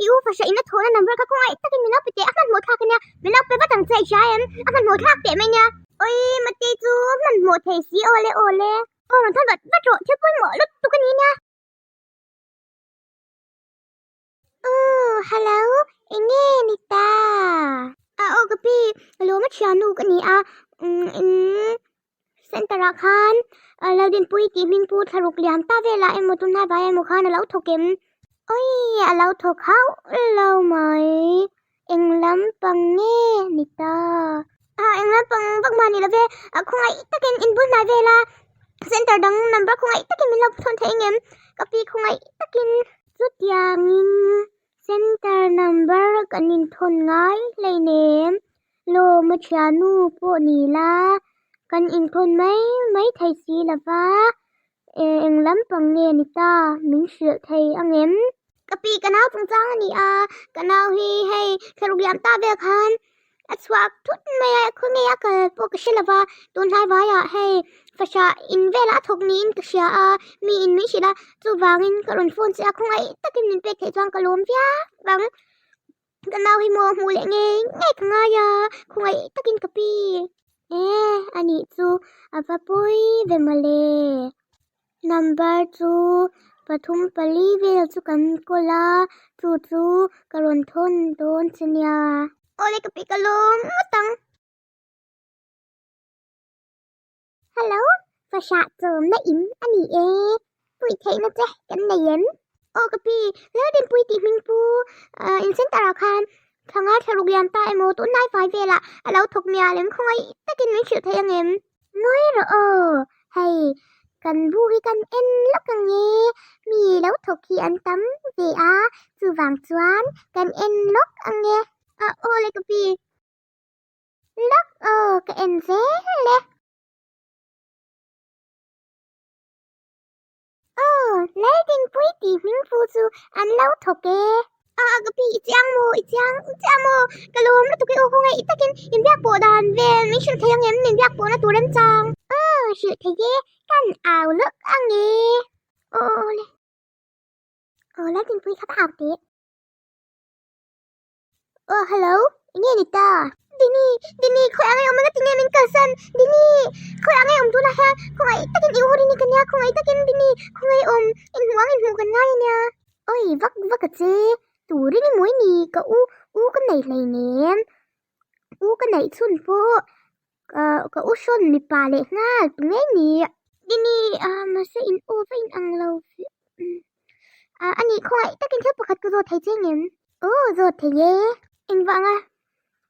I u fahriah in a thawhna number kha khawngaih takin min lo pe teh a hmanhmawh thlak ania min lo pe vat ang che i hria em a hmanhmawh thlak teh mai nia. Oi Matei chu hmanhmawh thei si awle awle. Aw rawn thawn vat vat rawh thil pawimawh lutuk a ni nia. Aw hello enge ni ta? A aw ka pi lawm a thiannu ka ni a in center ah khan lo dinpui tih hming pu thlaruk liam ta velah emaw tunlai vai emaw khan a lo thawk em? Awii a lo thawk hauh lo mai eng lampang nge ni ta? A eng lampang vak mah ni love a khawngaih takin in bul hnai vel a center dang number khawngaih takin min lo thawn thei ang em? Ka pi khawngaih takin chutiangin center number kan inthawn ngai hleinem. Lawm a thiannu pawh ni la, kan inthawn mai mai thei si lo va, eng lampang nge ni ta min hrilh thei ang em? Ka pi ka nau chungchang a ni a, ka nau hi hei thlaruk liam ta vel khan a chhuak thut mai a, khaw nge a kal pawh ka hre lo va, tunhlai vaiah hei fahrah in velah a thawk niin ka hria a, mi in min hrilh a, chuvangin ka rawn phone che a, khawngaih takin min pek theih chuan ka lawm viau ang. Ka nau hi maw hmuh leh ngei ngei ka ngai a, khawngaih takin ka pi. E, anih chu a va pawi ve mawle. Number chu 34 vel chu kan kawl a, chu chu ka rawn thawn dawn che nia. Awle ka pi ka lawm ngawt ang. Hello, fahrah chawmna in a ni e. Puih theihna che kan nei em? Aw ka pi, Laldinpui tih hming pu in center ah khan thla thlaruk lian ta emaw tunlai fai velah a lo thawk mial em khawngaih takin min hrilh thei ang em? Ngawi rawh aw, hei kan bu hi kan en lawk ang e, mi lo thawk hi an tam ve a, chuvang chuan kan en lawk ang e. Aw le ka pi. Lawk aw ka en zel e. Aw Laldinpui tih hming pu chu an lo thawk e. A ka pi i chiang maw i chiang chiah maw ka lawm lutuk e aw khawngaih takin in biak pawh dan vel min hrilh thei ang em min biak pawhna tur em chang. Aw hrilh thei e kan au lawk ang e. Aw le. Aw Laldinpui kha ka au teh. Oh hello, enge ni ta? Dini, Dini, khawi angai awm anga tinge min kalsan? Dini, khawi angai awm tunah hian khawngaih takin i uhur i ni ka nia, khawngaih takin Dini, khawngaih awm, inhmuh ang inhmuh kan ngai ania. Oi, vak vak a che, turin i mawi ni, ka u, u ka nei hleinem, u ka neih chhun pawh ka ka u hrawn mipa leh nghal tu ngei ni. Dini, ah mahse in aw va inang lo Ah a nih khawngaih takin thil pakhat ka zawt thei che ngem? Aw zawt thei e. Engvanga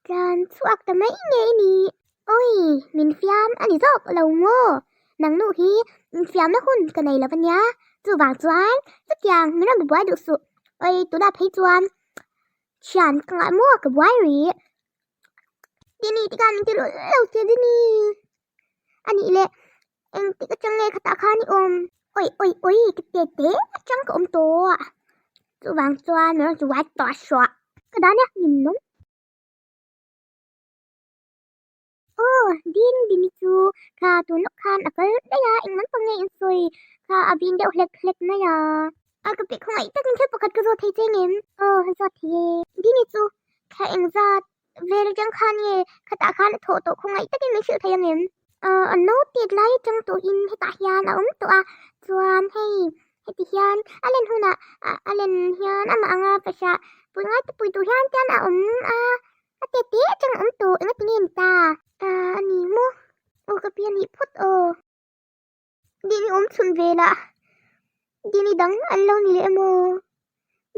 tlan chhuak ta mai nge i nih? Awi, min fiam a ni zawk lo maw? Nang nu hi infiamna hun ka nei lo a nia. Chuvang chuan chutiang min rawn buai duh suh. Awi tunah phei chuan thian ka ngah maw ka buai rih. Dini tikhan min ti lul lo che Dini. A nih leh engtik atang nge khatah khan i awm? Oi oi oi ka te te atang ka awm tawh a. Chuvang chuan min rawn chuai tawh a hruah. Ka dan a min nawm. Aw Din Dini chu kha tun lawk khan a kal daih a eng lampang nge in sawi kha a vin deuh hlek hlek mai a. A ka pek khawngaih takin thil pakhat ka zawt thei che ngem? Aw zawt thei e. Dini chu thla engzat vel atang khan nge khatah khan a thawh tawh khawngaih takin min hrilh thei ang em? Aw a no tet lai atang tawhin hetah hian a awm tawh a, chuan hei heti hian a len hunah a len hian amah anga fahrah pui ngai te pui tur hian chuan a awm a, a tet te atang a awm tawh engati nge ni ta? A ni maw? Aw ka pi a nih phawt aw. Dini awm chhun velah Dini dang an lo ni leh emaw?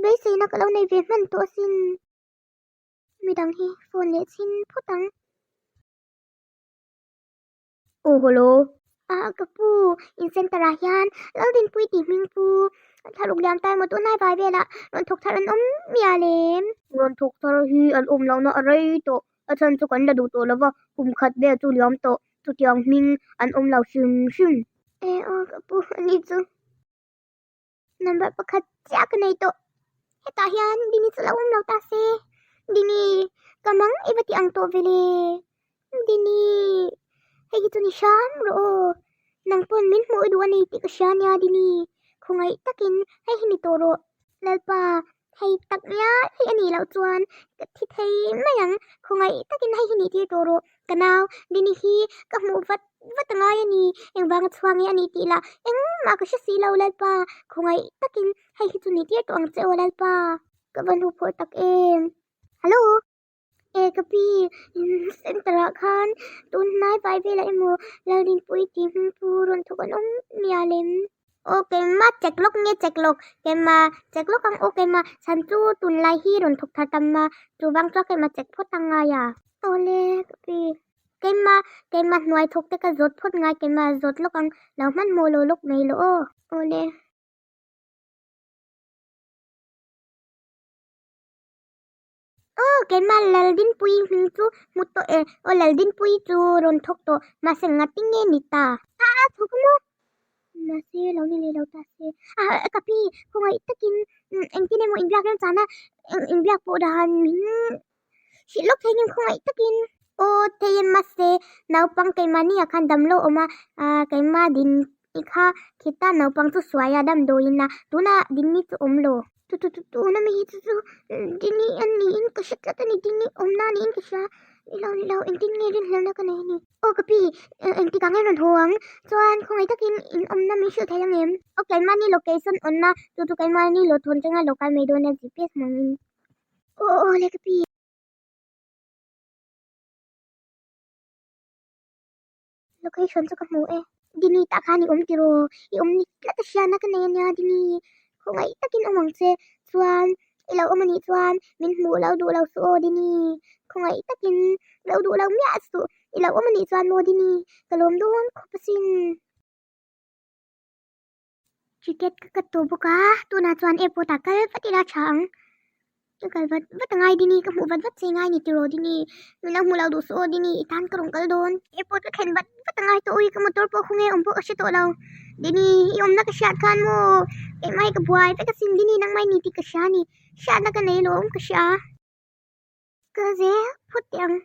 Beiseina ka lo nei ve hman tawh asin. Midang hi phone leh chhin phawt ang. Aw hello. Ah ka pu, in center ah hian Laldinpui tih hming pu thlaruk liam tai maw tunlai vai velah rawn thawk thar an awm mial em? Rawn thawk thar hi an awm lohna a rei tawh, a chhan chu kan la duh tawh lova, kum khat vel chu liam tawh, chutiang hming an awm lo hrim hrim. E aw ka pu ani chu. Number pakhat chiah ka nei tawh. Hetah hian Dini chu lo awm lo ta se. Dini, ka mang i va ti ang tawh ve le. Dini, hei hi chu ni hram rawh aw. Nang pawn min hmuh i duh a ni tih ka hria nia Dini. Khawngaih takin hei hi ni tawh rawh. Lalpa. Hei tak ngial hi a nih loh chuan ka thi thei mai ang, khawngaih takin hei hi nih tir tawh rawh, ka nau Dini hi ka hmuh vat vat a ngai a ni, engvanga chhuak nge a nih tih lah engmah ka hre si lo Lalpa, khawngaih takin hei hi chu nih tir tawh ang che aw Lalpa, ka va hnuhphawrh tak em. Hello. E ka pi, center ah khan tun hnai vai velah emaw Lalrinpuii tih hming chu rawn thawk an awm mial em? Aw keimah check lawk nge check lawk, keimah check lawk ang aw keimah chhan chu tunlai hi rawn thawk thar tam a, chuvang chuan keimah check phawt ang ngai a. Awle ka pi, keimah keimah hnuai thawk te ka zawt phawt ngai keimah zawt lawk ang, lo hmanhmawh lo lawk mai lo aw. Awle. Aw keimah Laldinpuii hming chu hmu tawh e, aw Laldinpuii chu rawn thawk tawh, mahse ngati nge ni ta? A a thawk maw? Mahse lo ni leh lo ta se. A ka pi khawngaih takin engtin emaw inbiak remchana inbiak pawh dan min hrilh lawk thei ngem khawngaih takin. Aw thei em mahse naupang keimahni ah khan damlo awm a, keimah din i kha khita naupang chu suai a damdawiin a, tunah dinni chu awm lo. Tu tu tu tuna mi hi chu chu dini a niin ka hre tlat a ni dini awmna niin ka hria ni lo ni lo engtin nge rinhlelhna ka nei a ni aw ka pi engtik ah nge rawn haw ang chuan khawngaih takin in awmna min hrilh thei ang em aw keimahni location awmna chu chu keimahni lawthawn changa lo kal mai dawn a GPS hmangin aw aw le ka pi. Location chu ka hmu e. Dini tah khan i awm tiraw? I awm ni tlat a hriatna ka nei ania Dini. Khawngaih takin awm ang che. Chuan i lo awm anih chuan min hmuh lo duh lo suh aw Dini. Khawngaih takin lo duh lo miah suh. I lo awm anih chuan maw Dini ka lawm dawn khawp asin. Ticket ka cut tawh bawk a, tunah chuan airport ah kal vat ila tha ang. Ka kal vat vat angai Dini, ka hmuh vat vat che ngai ni tiraw Dini, min lo hmu lo duh suh aw Dini, i tan ka rawn kal dawn. Airport ka thlen vat vat angai tawh ui, ka motor pawh khawnge awm pawh ka hre tawh lo. Dini, i awmna ka hriat khan maw, keimah hi ka buai vek asin Dini nangmah i ni tih ka hria a ni, hriatna ka nei lawm ka hria. Ka zel phawt teh ang.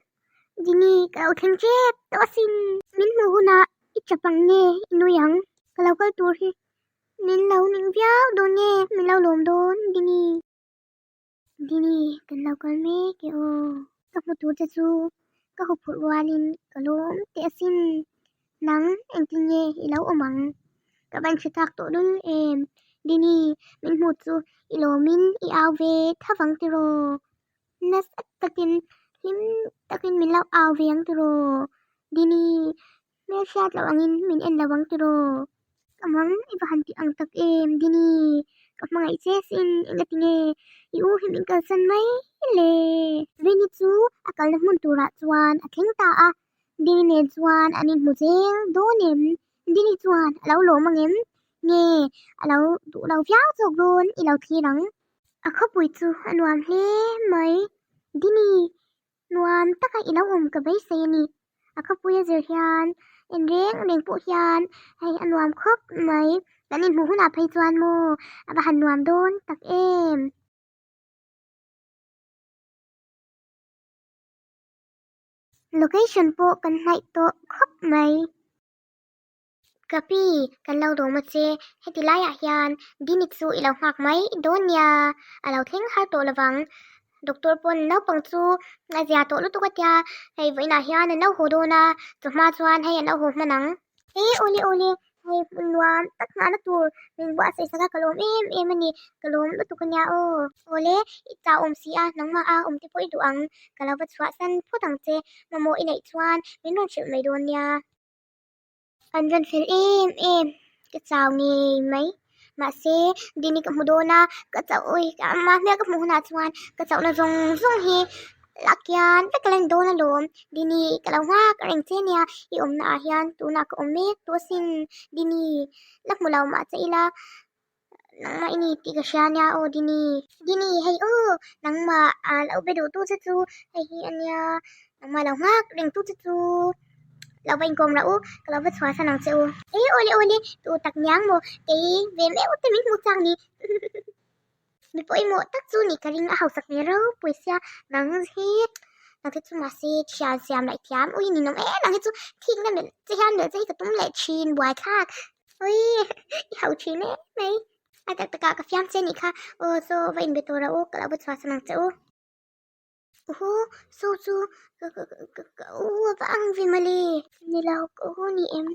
Dini, ka lo thleng tep tawh asin. Min hmuh hunah i chap ang nge i nui ang? Ka lo kal tur hi min lo ning viau dawn nge min lo lawm dawn Dini? Dini, kan lo kal mek e aw. Ka hmu tur che chu ka huphurh rualin ka lawm teh asin. Nang engtin nge i lo awm ang? Ka van hre chak tawh lul em? Dini, min hmuh chu i lawmin i au ve thavang tiraw? Nasa takin hlim takin min lo au ve ang tiraw? Dini, hmel hriat loh angin min en lo ang tiraw? Ka mang i va han tih ang tak em Dini, ka hmangaih che sin engati nge i u hi min kalsan mai le? Vini chu a kalna hmun turah chuan a thleng ta a, Dini nen chuan an inhmu zel dawn em? Dini chuan a lo lawm ang em? Nge a lo duh lo viau zawk dawn i lo thlir ang? A khawpui chu a nuam hle mai. Dini, nuam taka i lo awm ka beisei a ni. A khawpui a zir hian en reng reng pawh hian hei a nuam khawp mai. Kan inhmuh hunah phei chuan maw a va han nuam dawn tak em. Location pawh kan hnaih tawh khawp mai. Ka pi, kan lo dawm a che, heti laiah hian Dini chu i lo nghak mai dawn nia, a lo thleng har tawh lovang. Doctor pawn naupang chu a zia tawh lutuk a tia, hei vawiinah hian an lo haw dawn a, chawhma chuan hei an lo haw hman ang. He awle awle, hei hmun nuam tak nghahna tur min buatsaih sak a, ka lawm em em a ni, ka lawm lutuk a nia aw. Awle, i chau awm si a, nangmah a awm te pawh i duh ang, ka lo va chhuahsan phawt ang che, mamawh i neih chuan min rawn hrilh mai dawn nia. An rawn fel em em, ka chau ngei mai. Mahse, Dini ka hmu dawn a, ka chauh ui, ka ama hmel ka hmuh hunah chuan ka chauhna zawng zawng hi lak hian vek ka la ni dawn alawm. Dini, ka lo nghak reng che nia, i awmna ah hian tunah ka awm mek tawh asin. Dini, la hmu lo mah che ila, nangmah i ni tih ka hria ania aw Dini. Dini, hei aw, nangmah lo be duh tu che chu hei hi ania, nangmah lo nghak reng tu che chu lo va inkawm rah u, ka lo va chhuahsan ang che u. E awle awle, tu tak niang maw, kei ve meuh te min hmu chak ni. Mi pawimawh tak chu ni ka ring a hausak hmel ropui sia, nang hi nang te chu mahse thian siam laih thiam ui ninawm em ang hi chu thikna melh che hian melh che hi ka tum leh thin buaithlak. Ui, i hau thin em mai. A tak takah ka fiam che nih kha. Aw chaw va inbe tur a u, ka lo va chhuah sam ang che u. Uhu, saw chu ka ka ka ka u a va ang ve mawle. Ni lo, ka u ni em?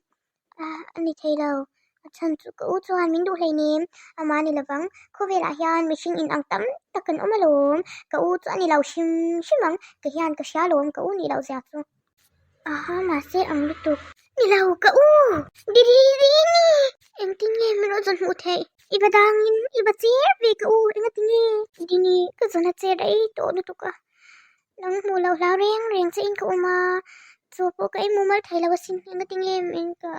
Ah, a ni thei lo. A chhan chu ka u chuan min duh hleinem, amah ni lovang. Khawvelah hian mihring in ang tam tak kan awm alawm. Ka u chu a ni lo hrim hrim ang, ka hian ka hria alawm ka u nih loh zia chu. Aha, mahse ang lutuk. Ni lo, ka u! Didini! Engtin nge min rawn zawn hmuh theih? I va dangin i va cher ve ka u, engati nge? Dini, ka zawn a cher rei tawh lutuk a. Nang hmuh loh hlau reng reng che in ka awm a, chaw pawh ka ei mumal thei lo asin, engati nge min ka.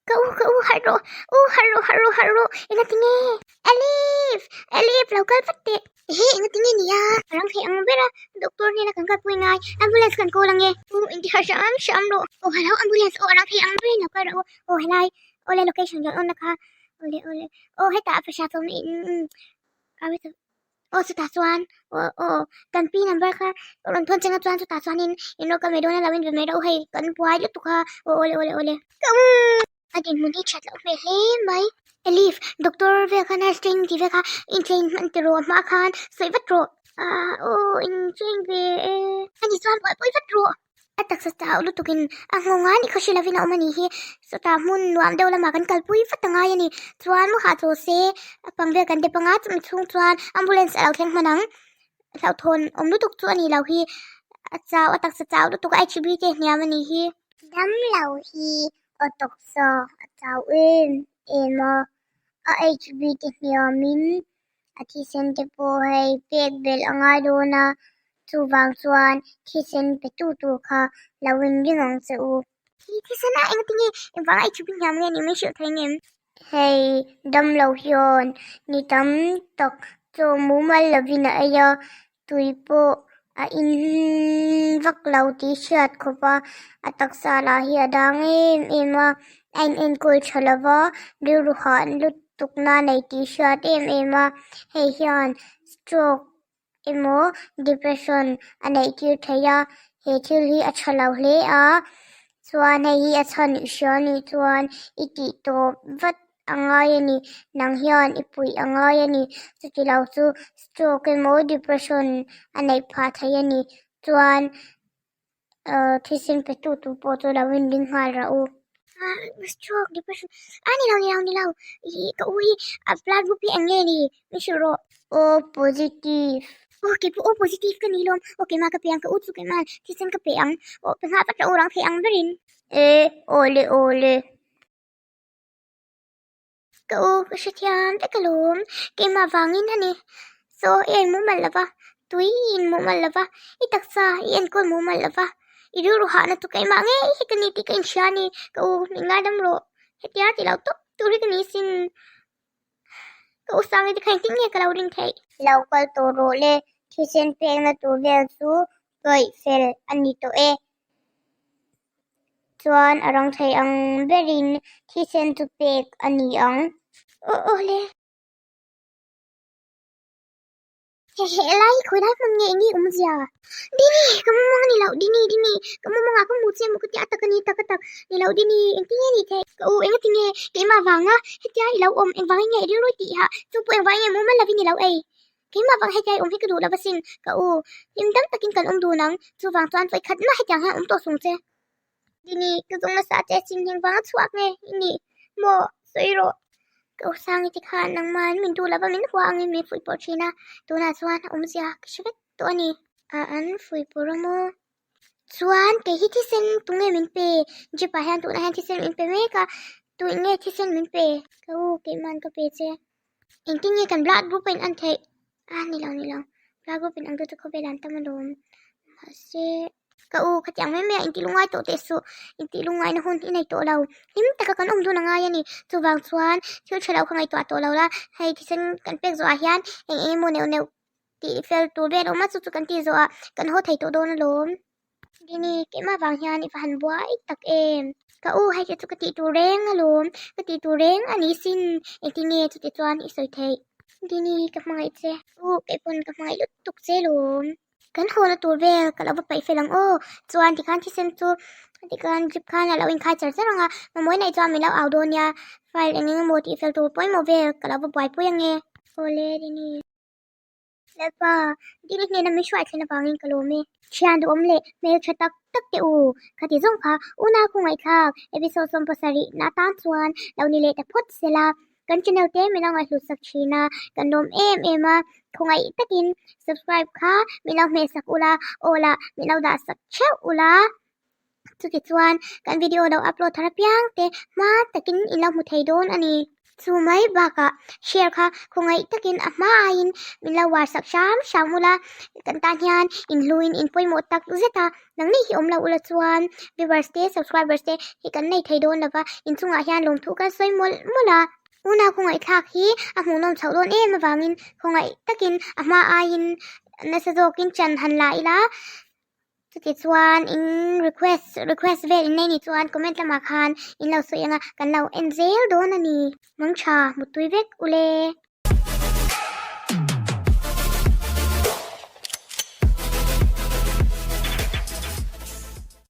Ka u, ka u, harh rawh, u harh rawh, harh rawh, harh rawh, engati nge? Elif! Elif, lo kal vat teh. Ehe, engati nge nia? A rang thei ang ber a, doctor hnena kan kalpui ngai, ambulance kan call ange. U, inti harh hram hram rawh. Aw hello, ambulance, aw a rang thei ang berin lo kal rawh u. Aw helai, awle location rawn on na kha, awle awle, aw hetah a hrisel chawm in, Aw chutah chuan aw aw kan pi number kha ka rawn thawn cheng a chuan chutah chuanin in rawh ka mai dawn a lo in ve mai rawh hei kan buai lutuk a aw awle awle awle ka umm a dinhmun hi that loh hmel hle mai Elif doctor vel kha nurse training tih vel kha in train hman ti rawh a hma khan sawi vat rawh ah aw in train ve e ani chuan buaipui vat rawh. A taksa chau lutukin a nghawng a ni khaw hre lovin a awm a nih hi. Chutah hmun nuam deuh lamah kan kalpui vat a ngai a ni. Chuan maw hahchawl se a pang vel kan dep anga chumi chhung chuan ambulance a lo thleng hman ang. Hlauhthawn awm lutuk chu a ni lo hi. A chau a taksa chau lutuk a HB te hniam a nih hi. Dam lo hi a taksa a chau em em a, a HB te hniamin a thisen te pawh hei pek belh a ngai dawn a, chuvang chuan thisen pe tu tur kha lo in ring ang che u. Hi thisen a engati nge engvanga i thupi hniam nge ni min hrilh thei ngem? Hei damlo hian ni tam tak chaw mumal lovin a ei a, tui pawh a in vak lo tih hriat khawp a, a taksa lah hi a dang em em a, a in enkawl tha lo va, rilru hah lutuk na nei tih hriat em em a, hei hian stroke emaw depression a neih tir thei a, he thil hi a tha lo hle a, chuan hei hi a chhan i hria nih chuan i tih tawp vat a ngai a ni nang hian i puih a ngai a ni chuti lo chu stroke emaw depression a neih phah thei a ni chuan ahh thisen pe tu tur pawh chu lo in ring nghal rawh u. Ahh stroke depression a ni lo ni lo ni lo ih ka u hi a blood group hi eng nge ni min hrilh rawh. O positive. Aw keipawh O positive ka ni lawm aw keimah ka pe ang ka u chu keimah thisen ka pe ang aw pe nghah vat rawh u rang thei ang berin. E awle awle. Ka u ka hrethiam vek alawm, keimah vangin a ni. Saw i en mumal lova, tui i in mumal lova, i taksa i enkawl mumal lova, i rilru hahna chu keimah ngei hi ka ni tih ka inhria a ni. Ka u min ngaidam rawh, hetia ti lo tawp tur hi ka ni sin. Ka u Sangi te kha engtin nge ka lo rin theih? Lo kal tawh rawh le, thisen pekna tur vel chu paih fel a ni tawh e. Chuan a rang thei ang berin thisen chu pek a ni ang. Aw aw le. Hehe lai hi khawi lai hmun nge eng nge awm zia? Dini ka mumang a ni loh Dini Dini ka mumang ah ka hmu che emaw ka ti a tak a ni tak a tak ni loh Dini engtin nge ni theih? Ka u engati nge keimah vanga hetia i lo awm engvangin nge i rilru i tih hah chu pawh engvangin nge mumal lovin i lo ei? Keimah vang hetiang i awm hi ka duh lo asin, ka u. Hlim dang takin kan awm dun ang, chuvang chuan vawi khat mah hetiang hian awm tawh sung che. Dini, ka zawng nasa che asin, heng vanga chhuak nge i nih maw? Sawi rawh. Ka u Sangi te khan nangmahin min duh lova min hua angin min fuih pawh thin a, tunah chuan a awmzia ka hre vek tawh a ni. A an fuih pawh rawh maw? Chuan kei hi thisen tunge min pe? Jeep ah hian tunah hian thisen min pe mek a, tuin nge thisen min pe? Ka u, keimahn ka pe che. Engtin nge kan blood group a in an theih? Ah ni lo ni lo, blood group in ang chu chu khawvel ah an tam alawm. Mahse ka u khatiang mai mai a intih lungngai tawh teh suh, intih lungngaihna hun i nei tawh lo. Hlim taka kan awm dun a ngai a ni. Chuvang chuan thil tha lo kha ngaihtuah tawh lo la, hei thisen kan pek zawhah hian eng eng emaw neuh neuh tih fel tur vel a awm a, chu chu kan tih zawhah kan haw thei tawh dawn alawm. Dini, keimah vang hian i va han buai tak em? Ka u, hei te chu ka tih tur reng alawm, ka tih tur reng a ni sin, engtin nge chuti chuan i sawi theih? Dini, ka hmangaih che. U, kei pawn ka hmangaih lutuk che alawm. Kan hawna tur vel ka lo va paih fel ang aw, chuan tikhan thisen chu. Tikhan drip khan a lo inkhai char char ang a, mamawih neih chuan min lo au dawn nia, file eng eng emaw tih fel tur pawimawh vel ka lo va buaipui ange. Awle Dini. Lalpa, Dini hnena min hruai thlen avangin ka lawm e. Thian duhawm leh hmeltha tak tak teh u, khati zawng kha unau khawngaih thlak episode 70 na atan chuan lo ni leh ta phawt sela, kan channel te min lo ngaihhlut sak thin a, kan lawm em em a, khawngaih takin subscribe kha min lo hmeh sak ula, aw lah min lo dah sak theuh ula, chutichuan kan video lo upload thar apiang te hma takin in lo hmu thei dawn a ni. Chu mai bakah share kha khawngaih takin a hma aiin min lo war sak hram hram ula, kan tan hian inhluin in pawimawh tak zet a, nangni hi awm lo ula chuan viewers te subscribers te hi kan nei thei dawn lova, inchungah hian lawmthu kan sawi mawlh mawlh a. Unau khawngaihthlak hi a hmuhnawm chhoh dawn em avangin khawngaih takin a hma aiin nasa zawkin chan han la ila. Chuti chuan in request request vel in nei ni chuan comment lamah khan in lo sawi anga kan lo en zel dawn a ni. Mangtha, muttui vek ule.